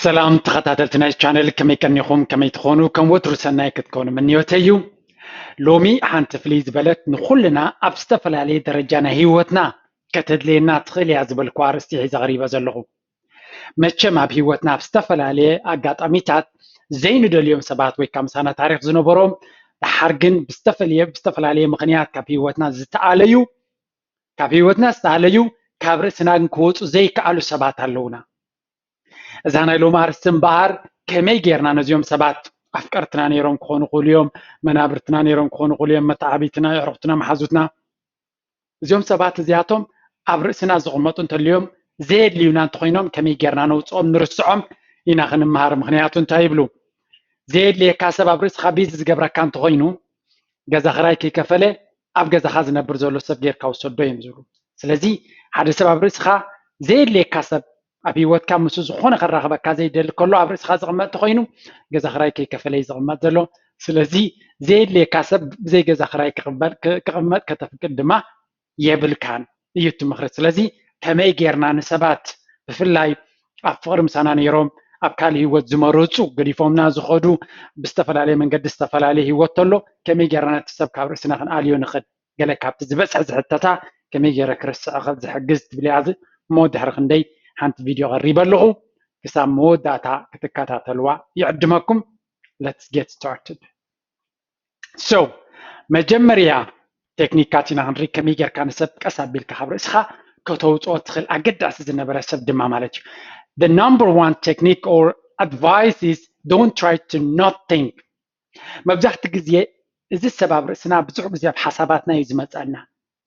ሰላም ተኸታተልቲ ናይ ቻነል፣ ከመይ ቀኒኹም? ከመይ ትኾኑ? ከም ወትሩ ሰናይ ክትኮኑ ምንዮተይ እዩ። ሎሚ ሓንቲ ፍልይ ዝበለት ንኹልና ኣብ ዝተፈላለየ ደረጃ ናይ ህይወትና ከተድልየና ትኽእል እያ ዝበልኩ ኣርእስቲ ሒዘ ቀሪበ ዘለኹ። መቸም ኣብ ህይወትና ኣብ ዝተፈላለየ ኣጋጣሚታት ዘይንደልዮም ሰባት ወይ ከዓ ምሳና ታሪኽ ዝነበሮም ደሓር ግን ብዝተፈለየ ብዝተፈላለየ ምኽንያት ካብ ህይወትና ዝተኣለዩ ካብ ህይወትና ዝተኣለዩ ካብ ርእስና ግን ክወፁ ዘይከኣሉ ሰባት ኣለውና። እዛ ናይ ሎሚ ኣርእስቲ እምበኣር ከመይ ጌርና ነዚኦም ሰባት ኣፍቀርትና ነይሮም ክኾኑ ይኽእሉ እዮም፣ መናብርትና ነይሮም ክኾኑ ይኽእሉ እዮም፣ መተዓቢትና፣ የዕሩኽትና፣ መሓዙትና እዚኦም ሰባት እዚኣቶም ኣብ ርእስና ዝቕመጡ እንተልዮም ዘየድልዩና እንተኾይኖም ከመይ ጌርና ነውፅኦም ንርስዖም ኢና ክንመሃር። ምኽንያቱ እንታይ ይብሉ? ዘየድልየካ ሰብ ኣብ ርእስኻ ቢዚ ዝገብረካ እንተኾይኑ ገዛ ኽራይ ከይከፈለ ኣብ ገዛኻ ዝነብር ዘሎ ሰብ ጌርካ ውሰዶ እዮም ዝብሉ። ስለዚ ሓደ ሰብ ኣብ ርእስኻ ዘየድልየካ ሰብ ኣብ ህይወትካ ምስ ዝኾነ ከራኽበካ ዘይደሊ ከሎ ኣብ ርእስኻ ዝቕመጥ እንተኾይኑ ገዛ ኽራይ ከይከፈለ እዩ ዝቕመጥ ዘሎ። ስለዚ ዘየድልየካ ሰብ ብዘይ ገዛ ኽራይ ክቕመጥ ከተፍቅድ ድማ የብልካን እዩ እቲ ምኽሪ። ስለዚ ከመይ ጌርና ንሰባት ብፍላይ ኣብ ፍቕሪ ምሳና ነይሮም ኣብ ካልእ ህይወት ዝመረፁ ገዲፎምና ዝኸዱ ብዝተፈላለየ መንገዲ ዝተፈላለየ ህይወት ተሎ ከመይ ጌርና ነቲ ሰብ ካብ ርእስና ክንኣልዮ ንኽእል? ገለ ካብቲ ዝበፅሕ ዝሕተታ ከመይ ገይረ ክርስዕ ዝሕግዝ ትብል እያ እሞ ድሕሪ ክንደይ ሓንቲ ቪድዮ ቀሪበ ኣለኹ። ክሳብ መወዳእታ ክትከታተልዋ ይዕድመኩም። Let's get started. So መጀመርያ ቴክኒካት ኢና ክንርኢ ከመይ ጌርካ ንሰብ ቀስ ኣቢልካ ካብ ርእስኻ ከተውፅኦ ትኽእል ኣገዳሲ ዝነበረ ሰብ ድማ ማለት እዩ። The number one technique or advice is don't try to not think. መብዛሕትኡ ግዜ እዚ ሰብ ኣብ ርእስና ብዙሕ ግዜ ኣብ ሓሳባትና እዩ ዝመፀና፣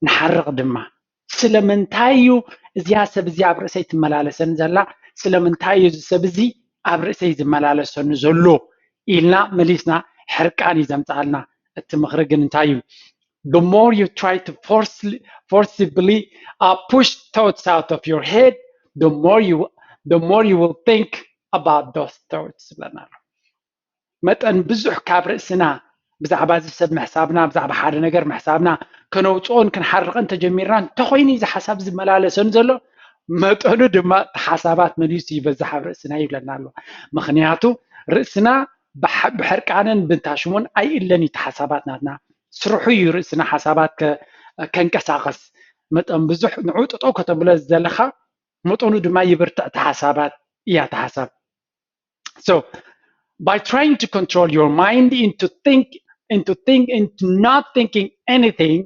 ንሓርቕ ድማ። ስለምንታይ እዩ እዚኣ ሰብ እዚኣ ኣብ ርእሰይ ትመላለሰኒ ዘላ? ስለምንታይ እዩ እዚ ሰብ እዚ ኣብ ርእሰይ ዝመላለሰኒ ዘሎ? ኢልና መሊስና ሕርቃን እዩ ዘምፅኣልና። እቲ ምኽሪ ግን እንታይ እዩ? The more you try to forcibly uh, push thoughts out of your head, the more you the more you will think about those thoughts ዝብለና ኣሎ። መጠን ብዙሕ ካብ ርእስና ብዛዕባ እዚ ሰብ ምሕሳብና፣ ብዛዕባ ሓደ ነገር ምሕሳብና ከነውፅኦን ክንሓርቕን ተጀሚርና እንተኾይኑ እዚ ሓሳብ ዝመላለሰን ዘሎ መጠኑ ድማ እቲ ሓሳባት መሊሱ ይበዝሕ ኣብ ርእስና ይብለና ኣሎ። ምኽንያቱ ርእስና ብሕርቃንን ብንታሽሙን ኣይእለን እዩ እቲ ሓሳባት ናትና። ስርሑ እዩ ርእስና ሓሳባት ከንቀሳቐስ። መጠን ብዙሕ ንዑ ጠጠው ከተብሎ ዘለኻ መጠኑ ድማ ይብርትዕ እቲ ሓሳባት እያ እቲ ሓሳብ። So by trying to control your mind into think into think into not thinking anything,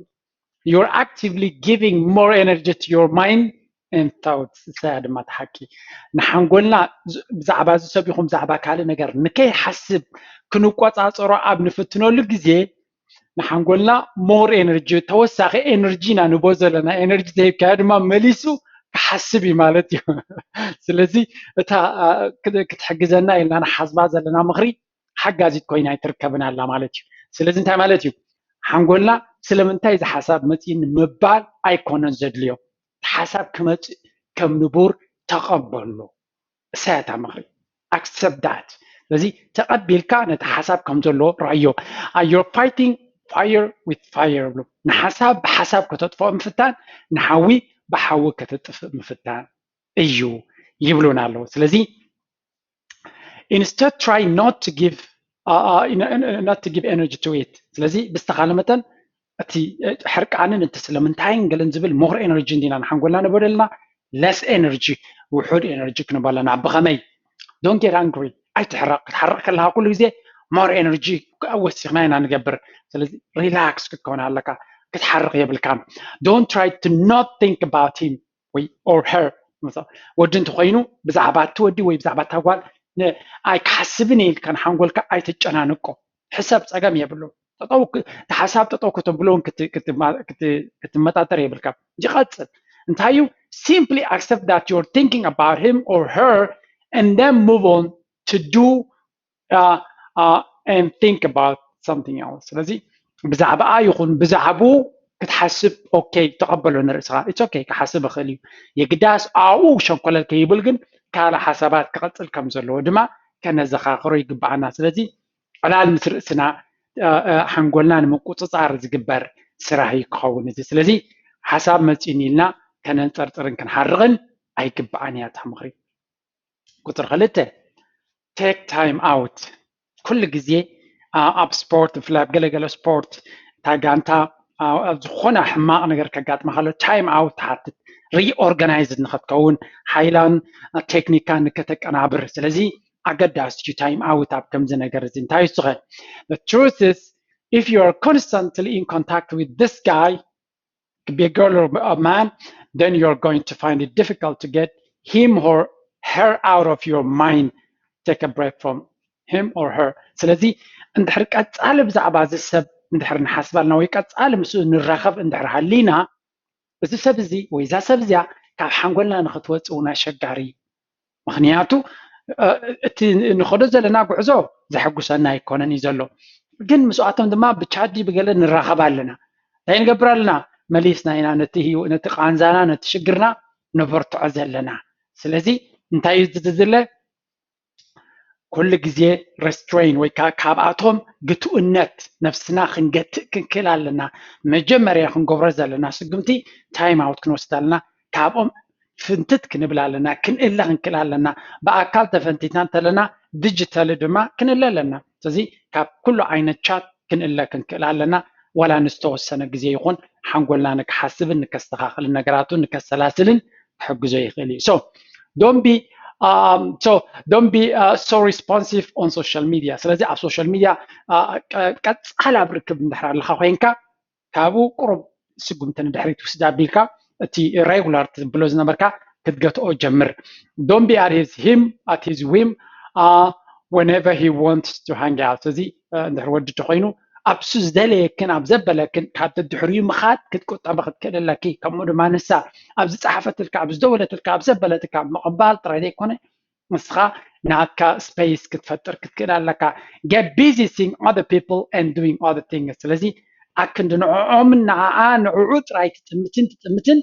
you're actively giving more energy to your mind and thoughts. እሳያ ድማ ተሓቂ ንሓንጎልና ብዛዕባ እዚ ሰብ ይኹን ብዛዕባ ካልእ ነገር ንከይሓስብ ክንቆፃፀሮ ኣብ ንፍትነሉ ግዜ ንሓንጎልና more energy ተወሳኺ energy ኢና ንቦ ዘለና። Energy ዘይብካዮ ድማ መሊሱ ክሓስብ እዩ ማለት እዩ። ስለዚ እታ ክትሕግዘና ኢልና ንሓስባ ዘለና ምኽሪ ሓጋዚት ኮይና ኣይትርከብን ኣላ ማለት እዩ። ስለዚ እንታይ ማለት እዩ? ሓንጎልና ስለምንታይ እዚ ሓሳብ መፂእኒ ምባል ኣይኮነን ዘድልዮ። ሓሳብ ክመፅእ ከም ንቡር ተቐበሎ። እሳያ እታ ምኽሪ። Accept that። ስለዚ ተቐቢልካ ነቲ ሓሳብ ከም ዘሎ ረኣዮ። You're fighting fire with fire ይብሉ። ንሓሳብ ብሓሳብ ከተጥፍኦ ምፍታን ንሓዊ ብሓዊ ከተጥፍእ ምፍታን እዩ ይብሉና ኣለዉ። ስለዚ instead try not to give uh, uh, not to give energy to it። ስለዚ ብዝተኻለ መጠን እቲ ሕርቃንን እቲ ስለምንታይን ገለን ዝብል more energy እንዲና ንሓንጎልና ንበደልና less energy ውሑድ energy ክንበለና። ብኸመይ? Don't get angry። ኣይትሕረቕ። ክትሓርቕ ከለኻ ኩሉ ግዜ more energy ወሲኽና ኢና ንገብር። ስለዚ relax ክትከውን ኣለካ። ክትሓርቕ የብልካን። Don't try to not think about him ወይ or her። ወዲ እንተኮይኑ ብዛዕባ እቲ ወዲ ወይ ብዛዕባ እታ ጓል ኣይክሓስብን እየ ኢልካ ንሓንጎልካ ኣይተጨናንቆ። ሕሰብ፣ ፀገም የብሉ። እቲ ሓሳብ ጠጠው ከተብሎ ክትመጣጠር የብልካ። ይቐፅል። እንታይ እዩ? Simply accept that you're thinking about him or her and then move on to do uh, uh, and think about something else። ስለዚ ብዛዕባኣ ይኹን ብዛዕባኡ ክትሓስብ okay ተቐበሎ ንርእስኻ። It's okay ክሓስብ ይኽእል እዩ። የግዳስ ኣብኡ ሸንኮለል ከይብል ግን ካልእ ሓሳባት ክቐፅል ከም ዘለዎ ድማ ከነዘኻኽሮ ይግባኣና። ስለዚ ዕላል ምስ ርእስና ሓንጎልና ንምቁፅፃር ዝግበር ስራሕ እዩ ክኸውን እዚ። ስለዚ ሓሳብ መፂኡኒ ኢልና ከነንፀርፅርን ክንሓርቕን ኣይግባኣን እያ እታ ምኽሪ። ቁፅሪ ክልተ take time out። ኩሉ ግዜ ኣብ ስፖርት፣ ብፍላይ ኣብ ገለገለ ስፖርት፣ እታ ጋንታ ኣብ ዝኾነ ሕማቕ ነገር ከጋጥማ ከሎ time out ትሓትት፣ reorganized ንኸትከውን፣ ሓይላን ቴክኒካን ንከተቀናብር። ስለዚ ኣገዳሲ እዩ time out ኣብ ከምዚ ነገር እዚ። እንታይ እሱ ኸ? The truth is, if you are constantly in contact with this guy, could be a girl or a man, then you're going to find it difficult to get him or her out of your mind. Take a break from him or her. ስለዚ እንድሕር ቀጻሊ ብዛዕባ እዚ ሰብ እንድሕር ንሓስብ ኣለና ወይ ቀጻሊ ምስኡ ንራኸብ እንድሕር ሃሊና፣ እዚ ሰብ እዚ ወይ እዛ ሰብ እዚኣ ካብ ሓንጎልና ንኽትወጽእ እውን ኣሸጋሪ እዩ። ምኽንያቱ እቲ ንኸዶ ዘለና ጉዕዞ ዘሐጉሰና ኣይኮነን እዩ ዘሎ። ግን ምስኣቶም ድማ ብቻዲ ብገለ ንራኸብ ኣለና። እንታይ ንገብር ኣለና? መሊስና ኢና ነቲ ህይወ-፣ ነቲ ቃንዛና፣ ነቲ ሽግርና ነበርትዖ ዘለና። ስለዚ እንታይ እዩ ዝድለ? ኩሉ ግዜ restrain ወይ ከዓ ካብኣቶም ግትኡነት ነፍስና ክንገትእ ክንክእል ኣለና። መጀመርያ ክንገብሮ ዘለና ስጉምቲ time out ክንወስድ ኣለና። ካብኦም ፍንትት ክንብል ኣለና፣ ክንእለ ክንክእል ኣለና። ብኣካል ተፈንቲትና እንተለና ዲጂታሊ ድማ ክንእለ ኣለና። ስለዚ ካብ ኩሉ ዓይነት ቻት ክንእለ ክንክእል ኣለና። ዋላ ንዝተወሰነ ግዜ ይኹን ሓንጎልና ንክሓስብን ንከስተኻኽልን ነገራቱ ንከሰላስልን ክሕግዞ ይኽእል እዩ። So don't be um, so don't be uh, so responsive on social media። ስለዚ ኣብ ሶሻል ሚድያ ቀጻል ኣብ ርክብ እንድሕር ኣለኻ ኮይንካ ካብኡ ቁሩብ ስጉምቲ ንድሕሪት ውስድ ኣቢልካ እቲ ሬጉላር ትብሎ ዝነበርካ ክትገትኦ ጀምር። Don't be at his him at his whim uh, whenever he wants to hang out። እዚ እንድሕር ወዲ ተኮይኑ ኣብሱ ዝደለየክን ኣብ ዘበለክን ካብ ድሕሪኡ ምኻድ ክትቁጠበ ክትክእል ኣለኪ። ከምኡ ድማ ንሳ ኣብ ዝፀሓፈትልካ ኣብ ዝደወለትልካ ኣብ ዘበለትልካ ምቕባል ጥራይ ዘይኮነ ንስኻ ናትካ ስፔስ ክትፈጥር ክትክእል ኣለካ። Get busy seeing other people and doing other things። ስለዚ ኣክንዲ ንዕኦምን ንዓኣ ንዕኡ ጥራይ ትጥምትን ትጥምትን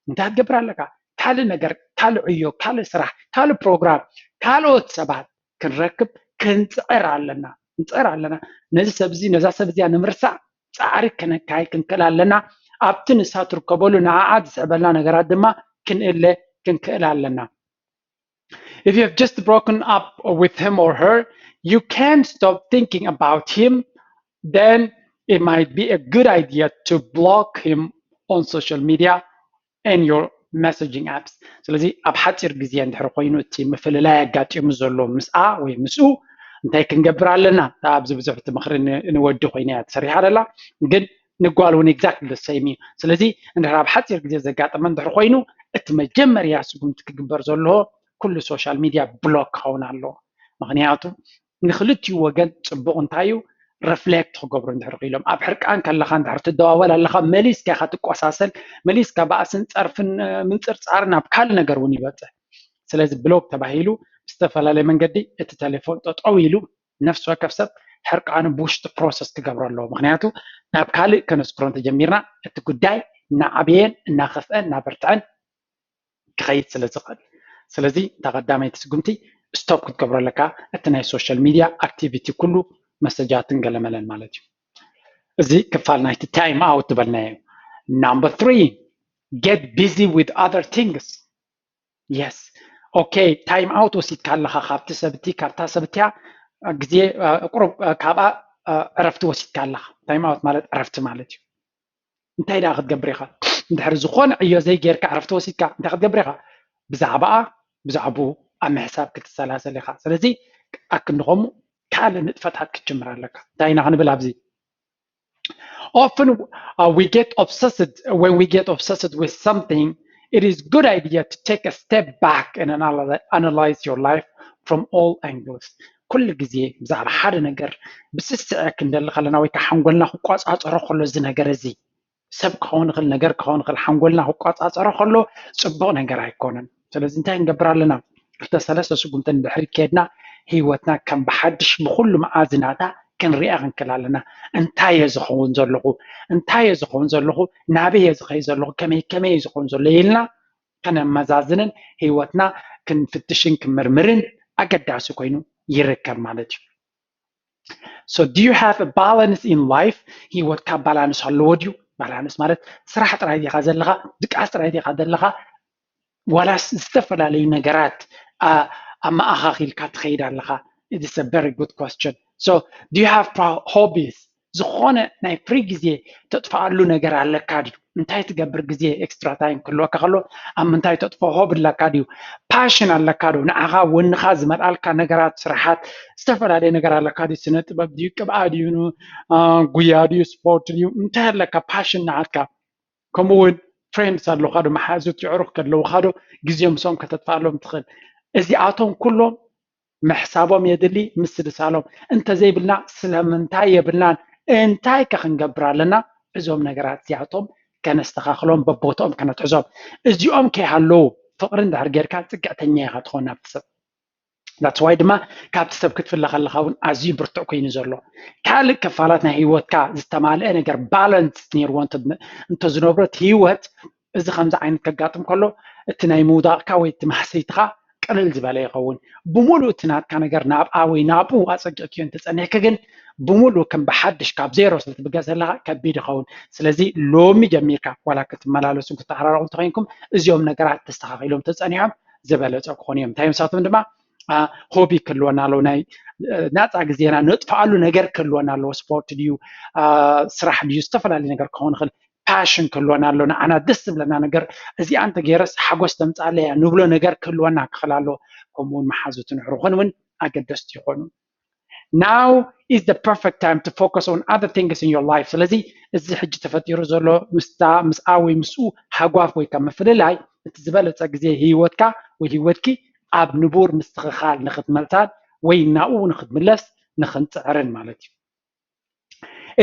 እንታይ ክትገብር ኣለካ? ካልእ ነገር፣ ካልእ ዕዮ፣ ካልእ ስራሕ፣ ካልእ ፕሮግራም፣ ካልኦት ሰባት ክንረክብ ክንፅዕር ኣለና፣ ክንፅዕር ኣለና። ነዚ ሰብ እዚ ነዛ ሰብ እዚኣ ንምርሳዕ ፃዕሪ ከነካይድ ክንክእል ኣለና። ኣብቲ ንሳ ትርከበሉ ንዓኣ ዝስዕበልና ነገራት ድማ ክንእለ ክንክእል ኣለና። If you have just broken up with him or her, you can't stop thinking about him, then it might be a good idea to block him on social media and your messaging apps. ስለዚ ኣብ ሓፂር ግዜ እንድሕር ኮይኑ እቲ ምፍልላይ ኣጋጢሙ ዘሎ ምስኣ ወይ ምስኡ እንታይ ክንገብር ኣለና? ኣብዚ ብዙሕ እቲ ምኽሪ ንወዲ ኮይነ እያ ተሰሪሓ ደላ፣ ግን ንጓል እውን exactly the same እዩ። ስለዚ እንድሕር ኣብ ሓፂር ግዜ ዘጋጠመ እንድሕር ኮይኑ እቲ መጀመርያ ስጉምቲ ክግበር ዘለዎ ኩሉ ሶሻል ሚድያ ብሎክ ክኸውን ኣለዎ። ምኽንያቱ ንክልቲኡ ወገን ፅቡቕ እንታይ እዩ ሪፍሌክት ክገብሩ እንድሕር ክኢሎም። ኣብ ሕርቃን ከለኻ እንድሕር ትደዋወል ኣለኻ፣ መሊስካ ኢኻ ትቆሳሰል፣ መሊስካ ባእስን ፀርፍን ምንፅርፃርን ናብ ካልእ ነገር እውን ይበፅሕ። ስለዚ ብሎክ ተባሂሉ ብዝተፈላለየ መንገዲ እቲ ቴሌፎን ጠጠው ኢሉ ነፍሲ ወከፍ ሰብ ሕርቃኑ ብውሽጢ ፕሮሰስ ክገብሮ ኣለዎ። ምኽንያቱ ናብ ካልእ ከነስክሮ እንተጀሚርና እቲ ጉዳይ እናዓበየን እናኸፍአን እናበርትዐን ክኸይድ ስለ ዝኽእል። ስለዚ እታ ቀዳመይቲ ስጉምቲ ስቶፕ ክትገብሮ ኣለካ። እቲ ናይ ሶሻል ሚድያ ኣክቲቪቲ ኩሉ መሰጃትን ገለመለን ማለት እዩ። እዚ ክፋል ናይቲ ታይም ኣውት ዝበልናዮ እዩ። Number three, get busy with other things. Yes. ኦኬ፣ ታይም ኣውት ወሲድካ ኣለኻ ካብቲ ሰብቲ ካብታ ሰብትያ ግዜ ቁሩብ ካብኣ ዕረፍቲ ወሲድካ ኣለኻ። ታይም ኣውት ማለት ዕረፍቲ ማለት እዩ። እንታይ ደኣ ክትገብር ኢኻ? እንድሕር ዝኾነ ዕዮ ዘይጌርካ ዕረፍቲ ወሲድካ እንታይ ክትገብር ኢኻ? ብዛዕባኣ ብዛዕባኡ ኣብ ምሕሳብ ክትሰላሰል ኢኻ። ስለዚ ኣክንዲ ከምኡ ካልእ ንጥፈታት ክትጅምር ኣለካ። እንታይ ኢና ክንብል ኣብዚ? Often uh, we get obsessed. When we get obsessed with something, it is good idea to take a step back and analyze your life from all angles. ኩሉ ግዜ ብዛዕባ ሓደ ነገር ብስስዐ ክንደሊ ከለና ወይ ከዓ ሓንጎልና ክቆፃፀሮ ከሎ እዚ ነገር እዚ ሰብ ክኸውን ይኽእል ነገር ክኸውን ይኽእል ሓንጎልና ክቆፃፀሮ ከሎ ፅቡቕ ነገር ኣይኮነን። ስለዚ እንታይ ክንገብር ኣለና? ክልተ ሰለስተ ስጉምቲ ንድሕሪት ከድና ህይወትና ከም ብሓድሽ ብኩሉ መኣዝናታ ክንሪኣ ክንክእል ኣለና። እንታይ እየ ዝኸውን ዘለኹ? እንታይ እየ ዝኸውን ዘለኹ? ናበይ እየ ዝኸይ ዘለኹ? ከመይ ከመይ እየ ዝኸውን ዘሎ? ኢልና ከነመዛዝንን ህይወትና ክንፍትሽን ክንምርምርን ኣገዳሲ ኮይኑ ይርከብ ማለት እዩ። So do you have a balance in life? ህይወትካ ባላንስ ኣለዎ ድዩ? ባላንስ ማለት ስራሕ ጥራይ ዲኻ ዘለኻ? ድቃስ ጥራይ ዲኻ ዘለኻ? ዋላስ ዝተፈላለዩ ነገራት ኣመኣኻኺልካ ትኸይድ ኣለኻ? It is a very good question. So, do you have hobbies? ዝኾነ ናይ free ግዜ ተጥፋኣሉ ነገር ኣለካ ድዩ? እንታይ ትገብር ግዜ extra time ክህልወካ ከሎ ኣብ ምንታይ ተጥፎ? ሆብ ኣለካ ድዩ? ፓሽን ኣለካ ዶ? ንዓኻ ወንኻ ዝመልኣልካ ነገራት፣ ስራሓት፣ ዝተፈላለየ ነገር ኣለካ ድዩ? ስነ ጥበብ ድዩ? ቅብኣ ድዩ? ጉያ ድዩ? ስፖርት ድዩ? እንታይ ኣለካ ፓሽን ንዓካ? ከምኡ እውን ፍሬንድስ ኣለካ ዶ? መሓዙት የዕሩኽ ከለውካ ዶ ግዜ ምስኦም ከተጥፋሎም ትኽእል? እዚኣቶም ኩሎም ምሕሳቦም የድሊ፣ ምስልሳሎም። እንተዘይብልና ስለምንታይ የብልናን? እንታይ ከ ክንገብር ኣለና? እዞም ነገራት እዚኣቶም ከነስተኻኽሎም፣ በቦትኦም ከነትሕዞም። እዚኦም ከይሃለዉ ፍቕሪ እንድሕር ጌርካ ጽግዕተኛ ኢኻ ትኾን ናብቲ ሰብ። That's why ድማ ካብቲ ሰብ ክትፍለ ከለኻ እውን ኣዝዩ ብርቱዕ ኮይኑ ዘሎ። ካልእ ክፋላት ናይ ህይወትካ ዝተማልአ ነገር፣ ባላንስ ነይርዎ እንተዝነብሮ እቲ ህይወት፣ እዚ ከምዚ ዓይነት ከጋጥም ከሎ እቲ ናይ ምውዳቕካ ወይ እቲ ማህሰይትኻ ቅልል ዝበለ ይኸውን። ብምሉእ እቲ ናትካ ነገር ናብኣ ወይ ናብኡ ኣጸጊዕክዮ እንተጸኒሕኪ ግን ብምሉእ ከም ብሓድሽ ካብ ዜሮ ስለትብገስ ዘለኻ ከቢድ ይኸውን። ስለዚ ሎሚ ጀሚርካ ዋላ ክትመላለሱን ክትተዓራረቑ እንተኮይንኩም እዚኦም ነገራት ተስተኻኺሎም ተጸኒሖም ዝበለጸ ክኾኑ እዮም። እንታይ እዮም ንሳቶም ድማ? ሆቢ ክህልወና ኣለዎ፣ ናይ ናፃ ግዜና ነጥፍኣሉ ነገር ክህልወና ኣለዎ። ስፖርት ድዩ፣ ስራሕ ድዩ፣ ዝተፈላለዩ ነገር ክኸውን ይኽእል። ፓሽን ክህልወና ኣሎ፣ ንዓና ደስ ዝብለና ነገር፣ እዚኣ እንተገይረስ ሓጎስ ተምፃለይ እያ ንብሎ ነገር ክህልወና ክኽእል ኣለዎ። ከምኡውን መሓዙትን ኣዕሩኽን እውን ኣገደስቲ ይኾኑ። Now is the perfect time to focus on other things in your life. ስለዚ እዚ ሕጂ ተፈጢሩ ዘሎ ምስታ ምስኣ ወይ ምስኡ ሃጓፍ ወይ ካብ ምፍልላይ እቲ ዝበለፀ ግዜ ህይወትካ ወይ ህይወትኪ ኣብ ንቡር ምስትኽኻል ንክትመልሳን ወይ ናብኡ ንክትምለስ ንክንፅዕርን ማለት እዩ።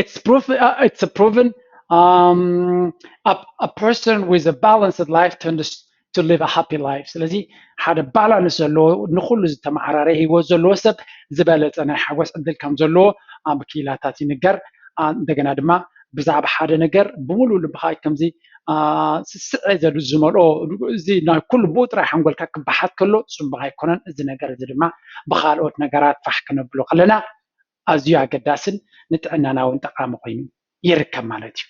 It's proof, uh, it's a proven um, a, a person with a balanced life tends to live a happy life. ስለዚ ሓደ ባላንስ ዘለዎ ንኩሉ ዝተመዓራረ ህይወት ዘለዎ ሰብ ዝበለፀ ናይ ሓጎስ ዕድል ከም ዘለዎ ኣብ ክኢላታት ይንገር። እንደገና ድማ ብዛዕባ ሓደ ነገር ብምሉእ ልብኻ ከምዚ ስስዐ ዘሉ ዝመልኦ እዚ ናይ ኩሉ ብኡ ጥራይ ሓንጎልካ ክበሓት ከሎ ፅቡቅ ኣይኮነን። እዚ ነገር እዚ ድማ ብካልኦት ነገራት ፋሕ ክነብሎ ከለና ኣዝዩ ኣገዳስን ንጥዕናና እውን ጠቃሚ ኮይኑ ይርከብ ማለት እዩ።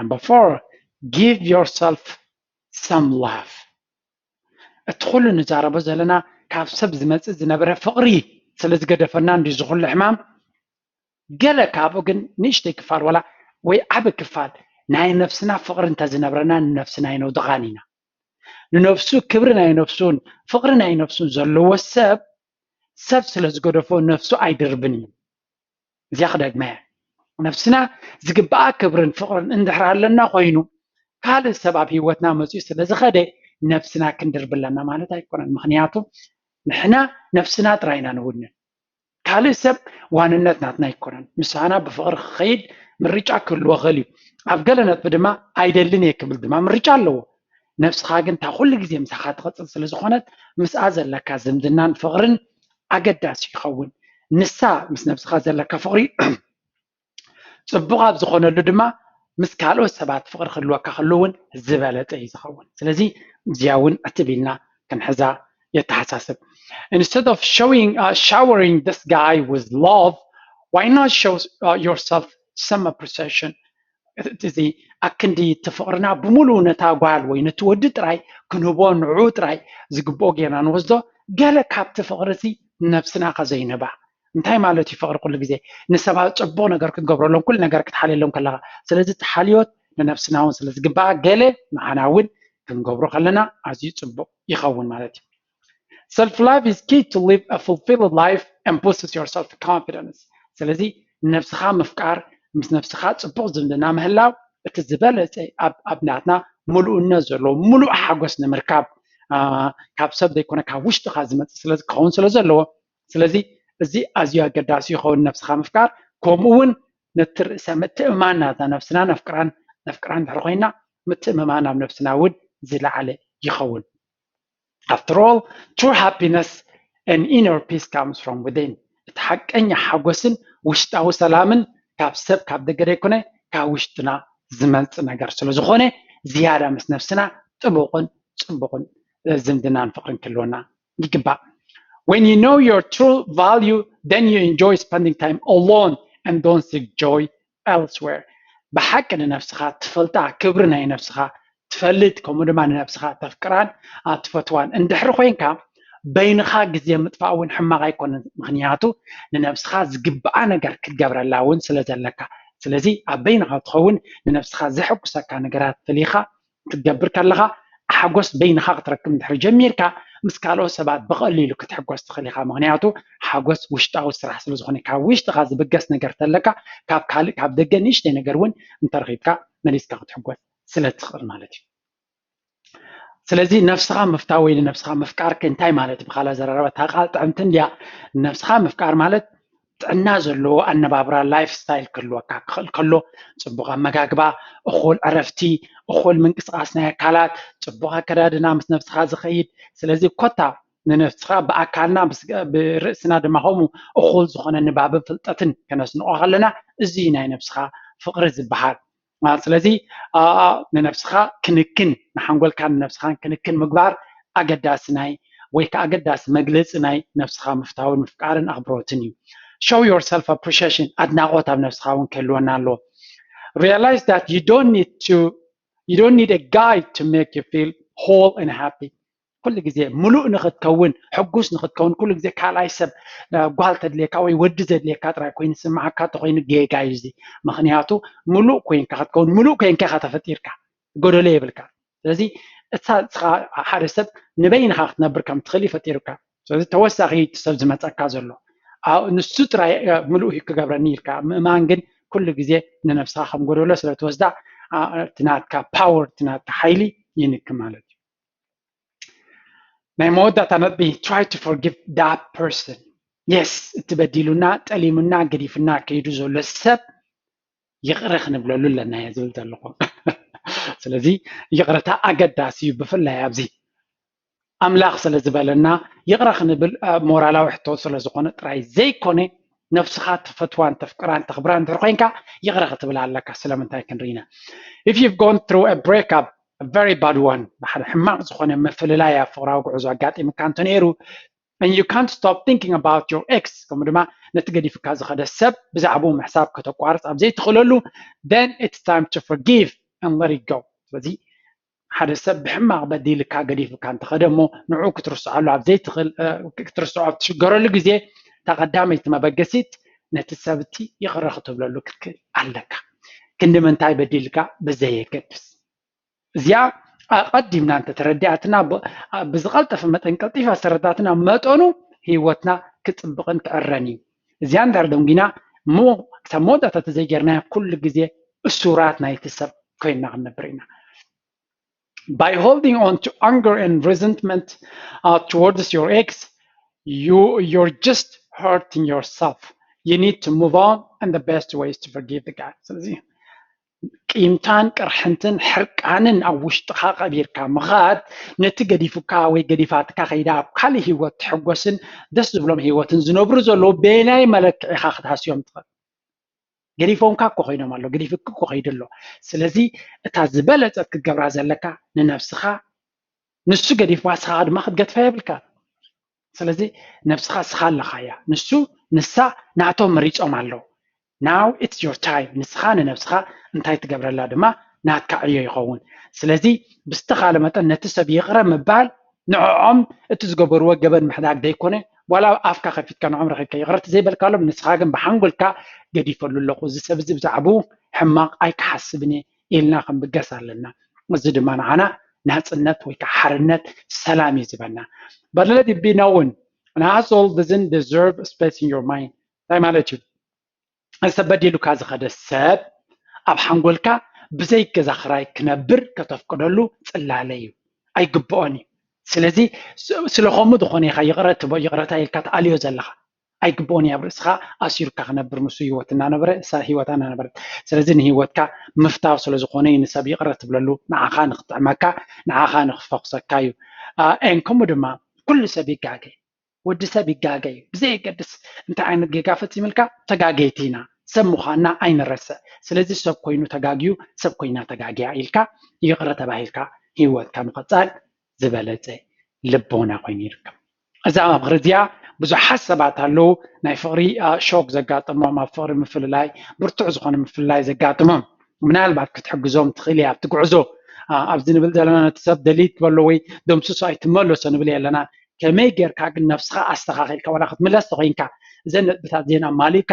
Number four, give yourself some love. እቲ ኩሉ ንዛረቦ ዘለና ካብ ሰብ ዝመፅእ ዝነበረ ፍቅሪ ስለ ዝገደፈና እንዲ ዝኩሉ ሕማም ገለ ካብኡ ግን ንእሽተይ ክፋል ዋላ ወይ ዓቢ ክፋል ናይ ነፍስና ፍቅሪ እንተዝነብረና ንነፍስና ይነውድቓን ኢና። ንነፍሱ ክብሪ ናይ ነፍሱን ፍቅሪ ናይ ነፍሱን ዘለዎ ሰብ ሰብ ስለ ዝገደፎ ነፍሱ ኣይድርብን እዩ። እዚኣ ክደግመያ ነፍስና ዝግባኣ ክብርን ፍቅርን እንድሕር ኣለና ኮይኑ ካልእ ሰብ ኣብ ህይወትና መፅኡ ስለ ዝኸደ ነፍስና ክንድርብ ኣለና ማለት ኣይኮነን። ምክንያቱ ንሕና ነፍስና ጥራይ ኢና ንውንን። ካልእ ሰብ ዋንነት ናትና ኣይኮነን። ምሳና ብፍቅሪ ክኸይድ ምርጫ ክህልዎ ክእል እዩ። ኣብ ገለ ነጥቢ ድማ ኣይደልን እየ ክብል ድማ ምርጫ ኣለዎ። ነብስኻ ግን እታ ኩሉ ግዜ ምሳኻ ትቐጽል ስለ ዝኾነት ምስኣ ዘለካ ዝምድናን ፍቅርን ኣገዳሲ ይኸውን። ንሳ ምስ ነብስኻ ዘለካ ፍቅሪ ጽቡቕ ኣብ ዝኾነሉ ድማ ምስ ካልኦት ሰባት ፍቅሪ ክህልወካ ከሎ እውን ዝበለጸ እዩ ዝኸውን። ስለዚ እዚኣ እውን ዕትብ ኢልና ክንሕዛ የተሓሳስብ። Instead of showing, uh, showering this guy with love, why not show uh, yourself some appreciation? እዚ ኣክንዲ እቲ ፍቅርና ብምሉእ ነታ ጓል ወይ ነቲ ወዲ ጥራይ ክንህቦ ንዕኡ ጥራይ ዝግብኦ ጌርና ንወስዶ ገለ ካብቲ ፍቅሪ እዚ ነብስና ከዘይንህባ እንታይ ማለት እዩ ፍቅሪ ኩሉ ግዜ ንሰባት ፅቡቅ ነገር ክትገብረሎም ኩሉ ነገር ክትሓልየሎም ከለካ ስለዚ እቲ ሓልዮት ንነብስና እውን ስለ ዝግባኣ ገለ ንዓና እውን ክንገብሮ ከለና ኣዝዩ ፅቡቅ ይኸውን ማለት እዩ Self love is key to live a fulfilled life and boosts your self confidence ስለዚ ንነብስኻ ምፍቃር ምስ ነብስኻ ፅቡቅ ዝምድና ምህላው እቲ ዝበለፀ ኣብ ናትና ምሉእነት ዘለዎ ምሉእ ሓጎስ ንምርካብ ካብ ሰብ ዘይኮነ ካብ ውሽጥኻ ዝመፅእ ስለ ክኸውን ስለ ዘለዎ ስለዚ እዚ ኣዝዩ ኣገዳሲ ይኸውን ነብስኻ ምፍቃር ከምኡ እውን ነቲ ርእሰ ምትእማን ናታ ነብስና ነፍቅራን ነፍቅራን ድሕር ኮይና ምትእምማን ኣብ ነብስና እውን ዝለዓለ ይኸውን After all, true happiness and inner peace comes from within. እቲ ሓቀኛ ሓጎስን ውሽጣዊ ሰላምን ካብ ሰብ ካብ ደገ ዘይኮነ ካብ ውሽጥና ዝመጽእ ነገር ስለ ዝኾነ ዝያዳ ምስ ነብስና ጥቡቕን ጽቡቕን ዝምድናን ፍቕርን ክህልወና ይግባእ። When you know your true value, then you enjoy spending time alone and don't seek joy elsewhere. ብሓቂ ንነብስኻ ትፈልጣ ክብሪ ናይ ነብስኻ ትፈልጥ ከምኡ ድማ ንነብስኻ ተፍቅራን ትፈትዋን እንድሕሪ ኮይንካ በይንኻ ግዜ ምጥፋእ እውን ሕማቕ ኣይኮነን። ምኽንያቱ ንነብስኻ ዝግብኣ ነገር ክትገብረላ እውን ስለ ዘለካ። ስለዚ ኣብ በይንኻ ትኸውን ንነብስኻ ዘሐጉሰካ ነገራት ፈሊኻ ክትገብር ከለኻ ሓጎስ በይንኻ ክትረክብ እንድሕር ጀሚርካ ምስ ካልኦት ሰባት ብቐሊሉ ክትሕጎስ ትኽእል ኢኻ። ምኽንያቱ ሓጎስ ውሽጣዊ ስራሕ ስለ ዝኾነ ካብ ውሽጥኻ ዝብገስ ነገር ተለካ ካብ ካልእ ካብ ደገ ንእሽተይ ነገር እውን እንተረኺብካ መሊስካ ክትሕጎስ ስለ ትኽእል ማለት እዩ። ስለዚ ነብስኻ ምፍታው ወይ ንነብስኻ ምፍቃር ከ እንታይ ማለት እዩ? ብኻልእ ኣዘራርባ እታ ቃል ጥዕምቲ እንድያ። ነብስኻ ምፍቃር ማለት ጥዕና ዘለዎ ኣነባብራ ላይፍ ስታይል ክህልወካ ክኽእል ከሎ፣ ጽቡቕ ኣመጋግባ፣ እኹል ዕረፍቲ፣ እኹል ምንቅስቓስ ናይ ኣካላት፣ ጽቡቕ ኣከዳድና ምስ ነብስኻ ዝኸይድ። ስለዚ ኮታ ንነብስኻ ብኣካልና ብስጋ- ብርእስና ድማ ከምኡ እኹል ዝኾነ ንባብን ፍልጠትን ከነስንቖ ከለና እዚ እዩ ናይ ነብስኻ ፍቕሪ ዝበሃል። ስለዚ ንነብስኻ ክንክን ንሓንጎልካን ንነብስኻን ክንክን ምግባር ኣገዳሲ ናይ ወይ ከዓ ኣገዳሲ መግለፂ ናይ ነብስኻ ምፍታውን ምፍቃርን ኣኽብሮትን እዩ። Show yourself appreciation፣ ኣድናቖት ኣብ ነብስኻ እውን ክህልወና ኣለዎ። Realize that you don't need to you don't need a guy to make you feel whole and happy። ኩሉ ግዜ ምሉእ ንክትከውን ሕጉስ ንክትከውን ኩሉ ግዜ ካልኣይ ሰብ ጓል ተድልየካ ወይ ወዲ ዘድልየካ ጥራይ ኮይኑ ዝስምዓካ እንተኮይኑ ጌጋ እዩ እዚ። ምክንያቱ ምሉእ ኮይንካ ክትከውን ምሉእ ኮይንካ ኢካ ተፈጢርካ፣ ጎደሎ የብልካ። ስለዚ እታ ንስኻ ሓደ ሰብ ንበይንኻ ክትነብር ከም ትኽእል እዩ ፈጢሩካ። ስለዚ ተወሳኺ እቲ ሰብ ዝመፀካ ዘሎ ንሱ ጥራይ ምሉእ እዩ ክገብረኒ ኢልካ ምእማን ግን ኩሉ ግዜ ንነብስኻ ከም ጎደሎ ስለ ትወስዳ እቲ ናትካ ፓወር እቲ ናትካ ሓይሊ ይንኪ ማለት እዩ። ናይ መወዳእታ ነጥቢ try to forgive that person። Yes፣ እቲ በዲሉና ጠሊሙና ገዲፉና ከይዱ ዘሎ ሰብ ይቕረ ክንብለሉ ኣለና እየ ዝብል ዘለኹ። ስለዚ ይቕረታ ኣገዳሲ እዩ። ብፍላይ ኣብዚ ኣምላኽ ስለ ዝበለና ይቕረ ክንብል ሞራላዊ ሕቶ ስለ ዝኾነ ጥራይ ዘይኮነ ነብስኻ ተፈትዋን ተፍቅራን ተኽብራን እንድሕር ኮይንካ ይቕረ ክትብል ኣለካ። ስለምንታይ ክንርኢና if you've gone through a breakup a very bad one ሓደ ሕማቕ ዝኾነ ምፍልላይ ኣብ ፍቕራዊ ጉዕዞ ኣጋጢምካ እንተነይሩ and you can't stop thinking about your ex ከምኡ ድማ ነቲ ገዲፍካ ዝኸደ ሰብ ብዛዕባኡ ምሕሳብ ከተቋርፅ ኣብ ዘይትኽእለሉ then it's time to forgive and let it go። ስለዚ ሓደ ሰብ ብሕማቕ በዲልካ ገዲፍካ እንተኸደ እሞ ንዑ ክትርስዓሉ ኣብ ዘይትኽእል ክትርስዖ ኣብ ትሽገረሉ ግዜ እታ ቀዳመይቲ መበገሲት ነቲ ሰብቲ ይቕረ ክትብለሉ ክትክእል ኣለካ። ክንዲ ምንታይ በዲልካ ብዘየገድስ እዚኣ ኣቐዲምና እንተተረዲኣትና ብዝቐልጠፈ መጠን ቀልጢፋ ዝተረዳትና መጠኑ ህይወትና ክፅብቕን ክዕረን እዩ። እዚኣ እንድሕር ደንጊና እሞ ክሳብ መወዳእታ ተዘይጌርናዮ ኩሉ ግዜ እሱራት ናይቲ ሰብ ኮይንና ክንነብር ኢና። By holding on to anger and resentment uh, towards your ex, you you're just hurting yourself. You need to move on, and the best way is to forgive the guy. ስለዚ ቂምታን ቅርሕንትን ሕርቃንን ኣብ ውሽጥኻ ቀቢርካ ምኻድ ነቲ ገዲፉካ ወይ ገዲፋትካ ከይዳ ኣብ ካልእ ህይወት ትሕጎስን ደስ ዝብሎም ህይወትን ዝነብሩ ዘለዉ በየናይ መለክዒኻ ክትሃስዮም ትኽእል? ገዲፎምካ እኮ ኮይኖም ኣሎ፣ ገዲፍክ እኮ ከይዱ ኣሎ። ስለዚ እታ ዝበለፀት ክትገብራ ዘለካ ንነብስኻ ንሱ ገዲፍዋ ንስኻ ድማ ክትገድፋ የብልካ። ስለዚ ነብስኻ ንስኻ ኣለኻያ፣ ንሱ ንሳ ናቶም መሪፆም ኣለዉ። Now it's your time። ንስኻ ንነብስኻ እንታይ ትገብረላ ድማ ናትካ ዕዮ ይኸውን። ስለዚ ብዝተኻለ መጠን ነቲ ሰብ ይቕረ ምባል ንዕዖም እቲ ዝገበርዎ ገበን ምሕዳግ ዘይኮነ ዋላ ኣፍካ ከፊትካ ንዖም ረኺብካ ይቕረ ዘይበልካሎም ንስኻ ግን ብሓንጎልካ ገዲፈሉ ኣለኹ እዚ ሰብ እዚ ብዛዕባኡ ሕማቕ ኣይክሓስብን እየ ኢልና ክንብገስ ኣለና። እዚ ድማ ንዓና ናፅነት ወይ ከዓ ሓርነት ሰላም እዩ ዝበና። But let it be known an asshole doesn't deserve space in your mind። እንታይ ማለት እዩ? ሰብ በዲሉካ ዝኸደ ሰብ ኣብ ሓንጎልካ ብዘይ ገዛ ክራይ ክነብር ከተፍቅደሉ ፅላለ እዩ። ኣይግብኦን እዩ። ስለዚ ስለኸምኡ ዝኾነ ኢኻ ይቕረ ትቦ ይቕረታ ኢልካ ትኣልዮ ዘለኻ ኣይግብኦን እዩ። ኣብ ርእስኻ ኣሲሩካ ክነብር ንሱ ህይወት እናነበረ እሳ ህይወታ እናነበረት። ስለዚ ንህይወትካ ምፍታው ስለ ዝኾነ እዩ ንሰብ ይቕረ ትብለሉ ንዓኻ ንክጥዕመካ ንዓኻ ንክፈኹሰካ እዩ። And ከምኡ ድማ ኩሉ ሰብ ይጋገ ወዲ ሰብ ይጋገ እዩ። ብዘየገድስ እንታይ ዓይነት ጌጋ ፈፂምልካ ተጋገይቲ ኢና ሰብ ምዃንና ኣይንረስዕ። ስለዚ ሰብ ኮይኑ ተጋግዩ ሰብ ኮይና ተጋግያ ኢልካ ይቕረ ተባሂልካ ህይወትካ ምቕፃል ዝበለፀ ልቦና ኮይኑ ይርከብ። እዛ መምሃሪ እዚኣ ብዙሓት ሰባት ኣለዉ ናይ ፍቕሪ ሾክ ዘጋጥሞም ኣብ ፍቕሪ ምፍልላይ ብርቱዕ ዝኾነ ምፍልላይ ዘጋጥሞም ምናልባት ክትሕግዞም ትኽእል እያ ኣብቲ ጉዕዞ ኣብዚ ንብል ዘለና ነቲ ሰብ ደሊት በሎ ወይ ደምስሶ ኣይትመለሶ ንብል የለና ከመይ ጌርካ ግን ነብስኻ ኣስተኻኺልካ ዋላ ክትምለስ ተኮይንካ እዘን ነጥብታት ዜና ማሊእካ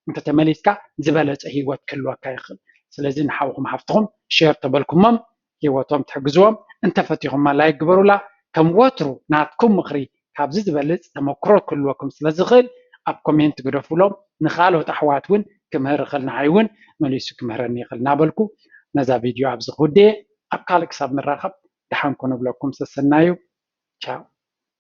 እንተተመሊስካ ዝበለፀ ህይወት ክህልወካ ይኽእል። ስለዚ ንሓውኹም ሓፍትኹም ሼር ተበልኩሞም ህይወቶም ትሕግዝዎም። እንተፈቲኹማ ላይክ ግበሩላ። ከም ወትሩ ናትኩም ምኽሪ ካብዚ ዝበልፅ ተመክሮ ክህልወኩም ስለዝኽእል ኣብ ኮሜንት ግደፉሎም። ንኻልኦት ኣሕዋት እውን ክምህር ይኽእል፣ ንዓይ እውን መሊሱ ክምህረኒ ይኽእል እናበልኩ ነዛ ቪድዮ ኣብዚ ክውድየ። ኣብ ካልእ ክሳብ ንራኸብ ደሓን ኩኑ እብለኩም። ሰሰናዩ። ቻው።